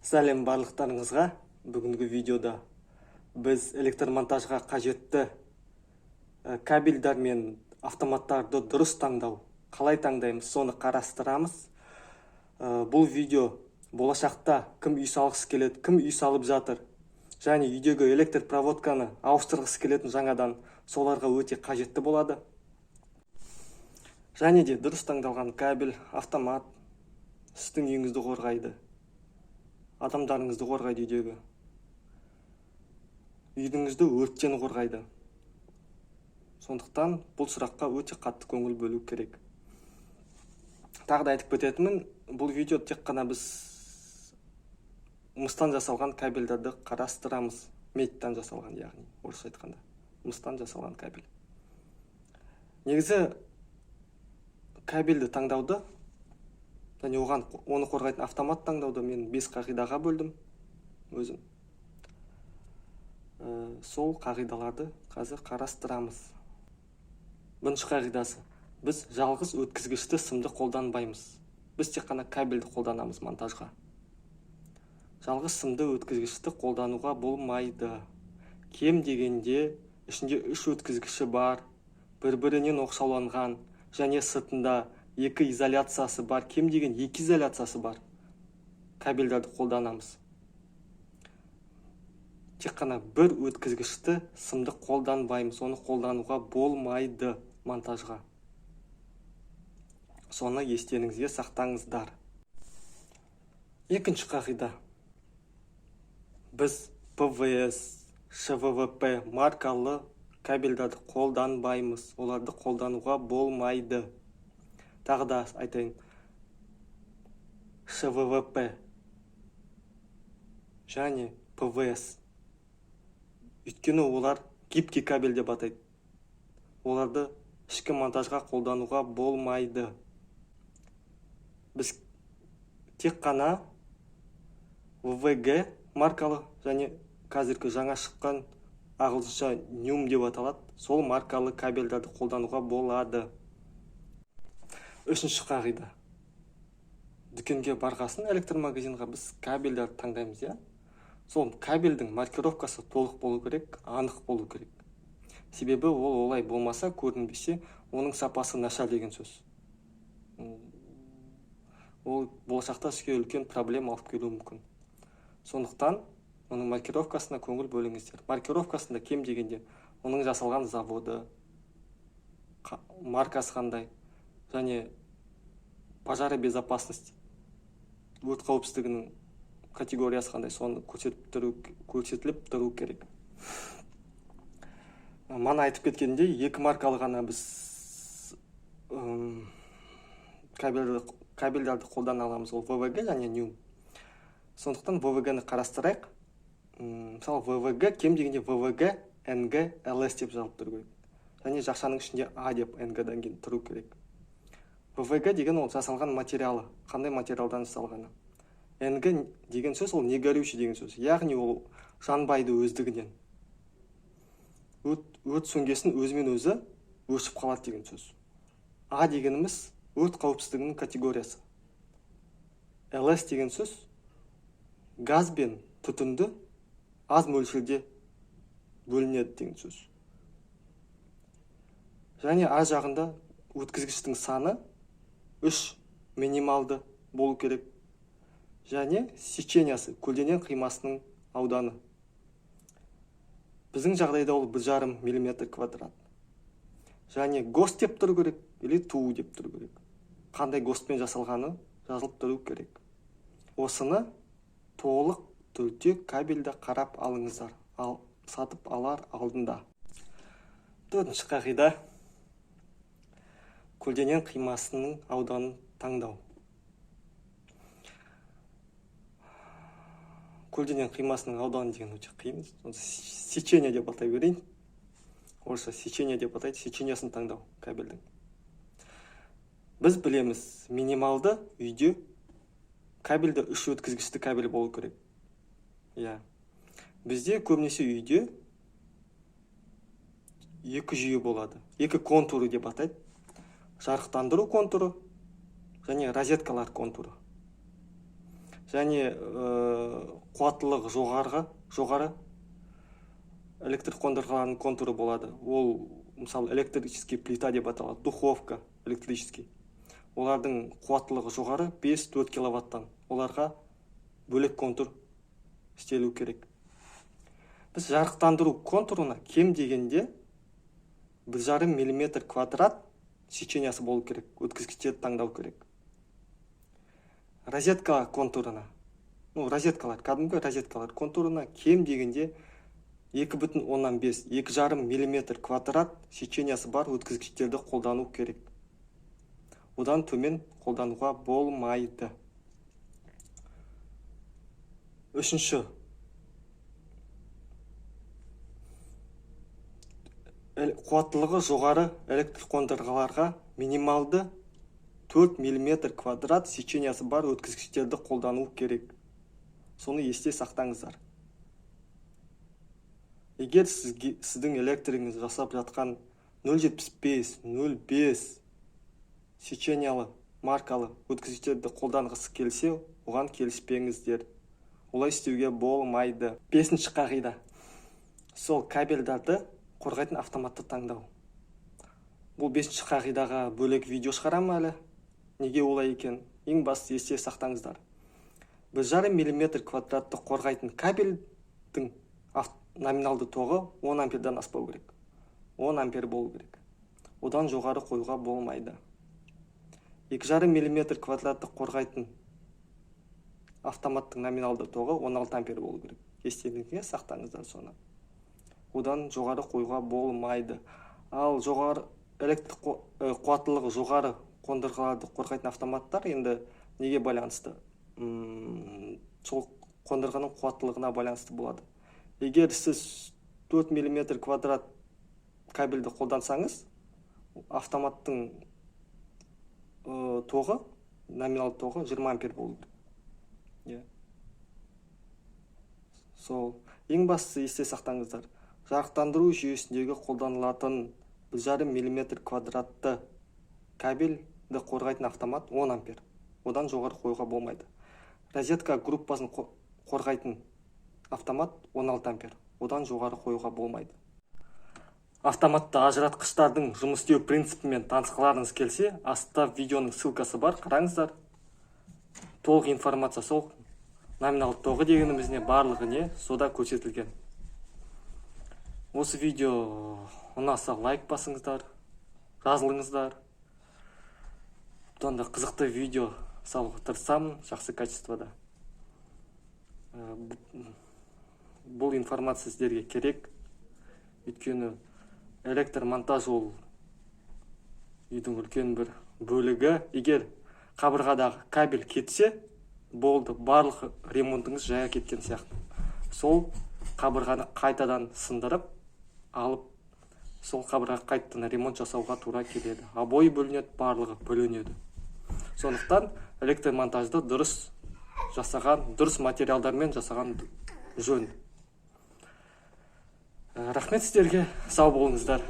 Сәлем барлықтарыңызға! Бүгінгі видеода біз электромонтажға қажетті кабельдар мен автоматтарды дұрыс таңдау, қалай таңдаймыз, соны қарастырамыз. Бұл видео болашақта кім үй салғысы келеді, кім үй салып жатыр және үйдегі электр проводканы ауыстырғысы келетін жаңадан, соларға өте қажетті болады. Және де дұрыс таңдалған кабель, автомат сіздің үйіңізді қорғайды, адамдарыңызды қорғайды, үйдегі үйіңізді өрттен қорғайды. Сондықтан бұл сұраққа өте қатты көңіл бөлу керек. Тағы да айтып кететінмін, бұл видео тек қана біз мыстан жасалған кабельдерді қарастырамыз, медьтан жасалған, яғни орысша айтқанда мыстан жасалған кабель. Негізі кабельді таңдауды және оған, оны қорғайтын автомат таңдауды мен бес қағидаға бөлдім өзім. Сол қағидаларды қазір қарастырамыз. Бірінші қағидасы: біз жалғыз өткізгішті сымды қолданбаймыз, біз тек қана кабельді қолданамыз монтажға. Жалғыз сымды өткізгішті қолдануға болмайды. Кем дегенде ішінде үш өткізгіші бар, бір бірінен оқшауланған және сыртында екі изоляциясы бар, кем деген екі изоляциясы бар кабельдерді қолданамыз. Тек қана бір өткізгішті сымды қолданбаймыз, оны қолдануға болмайды монтажға. Соны естеріңізге сақтаңыздар. Екінші қағида: біз ПВС, ШВВП маркалы кабельдерді қолданбаймыз, оларды қолдануға болмайды. Тағы да айтайын, ШВВП және ПВС, өйткені олар гибкий кабель деп атайды, оларды ішкі монтажға қолдануға болмайды. Біз тек қана ВВГ маркалы және қазіргі жаңа шыққан, ағылшынша NUM деп аталады, сол маркалы кабельдерді қолдануға болады. Үшінші қағида: дүкенге барғасын, электромагазинға, біз кабельдерді таңдаймыз, иә. Сол кабельдің маркировкасы толық болу керек, анық болу керек. Себебі ол олай болмаса, көрінбесе, оның сапасы нашар деген сөз. Ол болашақта сізге үлкен проблема алып келуі мүмкін. Сондықтан оның маркировкасына көңіл бөліңіздер. Маркировкасында кем дегенде оның жасалған заводы, маркасы қандай және пожаробезопасность, өрт қауіпсіздігінің категориясы қандай, соны көрсетіліп тұру керек. Мана айтып кеткендей, екі маркалы ғана біз кабельдерді қолдана аламыз, ол ВВГ және NUM. Сондықтан ВВГ-ні қарастырайық. Мысалы, ВВГ кем дегенде ВВГ НГ ЛС деп жазылып тұру керек және жақшаның ішінде А деп НГ-дан кейін тұру керек. ВВГ деген ол жасалған материалы, қандай материалдан жасалғаны. НГ деген сөз ол негорючий деген сөз, яғни ол жанбайды өздігінен, өрт сөнгесін өзімен өзі өшіп қалады деген сөз. А дегеніміз өрт қауіпсіздігінің категориясы. ЛС деген сөз газ бен түтінді аз мөлшерде бөлінеді деген сөз. Және ар жағында өткізгіштің саны үш минималды болу керек және сечениясы, көлденең қимасының ауданы, біздің жағдайда ол 1,5 миллиметр квадрат. Және ГОСТ деп тұру керек или ТУ деп тұру керек, қандай ГОСТпен жасалғаны жазылып тұру керек. Осыны толық түрде кабельді қарап алыңыздар ал сатып алар алдында. Төртінші қағида: көлденең қимасының ауданын таңдау. Көлденең қимасының ауданы деген өте қиын, сечение деп атай берейін, орысша сечение деп атайды. Сечениясын таңдау кабельдің. Біз білеміз, минималды үйде кабельді үш өткізгішті кабель болу керек, иә. Бізде көбінесе үйде екі жүйе болады, екі контуры деп атайды: жарықтандыру контуры және розеткалар контуры. Және қуаттылығы жоғары электр қондырғыларының контуры болады. Ол, мысалы, электрический плита деп аталады, духовка электрический. Олардың қуаттылығы жоғары, 5-4 киловаттан. Оларға бөлек контур істелу керек. Біз жарықтандыру контурына кем дегенде 1,5 миллиметр квадрат сечениясы болу керек, өткізгіштерді таңдау керек. Розетка контурына, ну, розеткалар, кәдімгі розеткалар контурына кем дегенде 2,5, 2,5 миллиметр квадрат сечениясы бар өткізгіштерді қолдану керек. Одан төмен қолдануға болмайды. Үшінші, қуаттылығы жоғары электр қондырғыларға минималды 4 миллиметр квадрат сечениясы бар өткізгіштерді қолдану керек. Соны есте сақтаңыздар. Егер сіздің электріңіз жасап жатқан 0,75, 0,5 сечениялы маркалы өткізгіштерді қолданғысы келсе, оған келіспеңіздер. Олай істеуге болмайды. Бесінші қағида. Сол кабельдерді қорғайтын автоматты таңдау. Бұл бесінші қағидаға бөлек видео шығарамын әлі. Неге олай екен? Ең бастысы есте сақтаңыздар. 1,5 миллиметр квадратты қорғайтын кабельдің номиналды тоғы 10 амперден аспау керек. 10 ампер болу керек. Одан жоғары қоюға болмайды. 2,5 миллиметр квадратты қорғайтын автоматтың номиналды тоғы 16 ампер болу керек. Естеріңізге сақтаңыздар соны. Одан жоғары қоюға болмайды. Ал жоғары электр қуаттылығы жоғары қондырғыларды қорғайтын автоматтар енді неге байланысты? Сол қондырғының қуаттылығына байланысты болады. Егер сіз 4 миллиметр квадрат кабельді қолдансаңыз, автоматтың тоғы, номиналды тоғы 20 ампер болу керек. Иә. Сол. Ең бастысы есте сақтаңыздар. Жарықтандыру жүйесіндегі қолданылатын 1,5 миллиметр квадратты кабельді қорғайтын автомат 10 ампер. Одан жоғары қоюға болмайды. Розетка группасын қорғайтын автомат 16 ампер. Одан жоғары қоюға болмайды. Автоматты ажыратқыштардың жұмыс істеу принципімен танысқыларыңыз келсе, астта видеоның ссылкасы бар, қараңыздар. Толық информация сол номиналды тоғы дегеніміз не, барлығы не, сода көрсетілген. Осы видео ұнаса лайк басыңыздар, жазылыңыздар. Бұдан да қызықты видео салуға тырысамын, жақсы качествода. Бұл информация сіздерге керек. Өйткені электр монтаж ол үйдің үлкен бір бөлігі. Егер қабырғадағы кабель кетсе, болды, барлық ремонтыңыз жая кеткен сияқты. Сол қабырғаны қайтадан сындырып алып, сол қабырғаға қайтадан ремонт жасауға тура келеді. Обои бөлінеді, барлығы бөлінеді. Сондықтан электр монтажды дұрыс жасаған, дұрыс материалдармен жасаған жөн. Рахмет сіздерге, сау болыңыздар.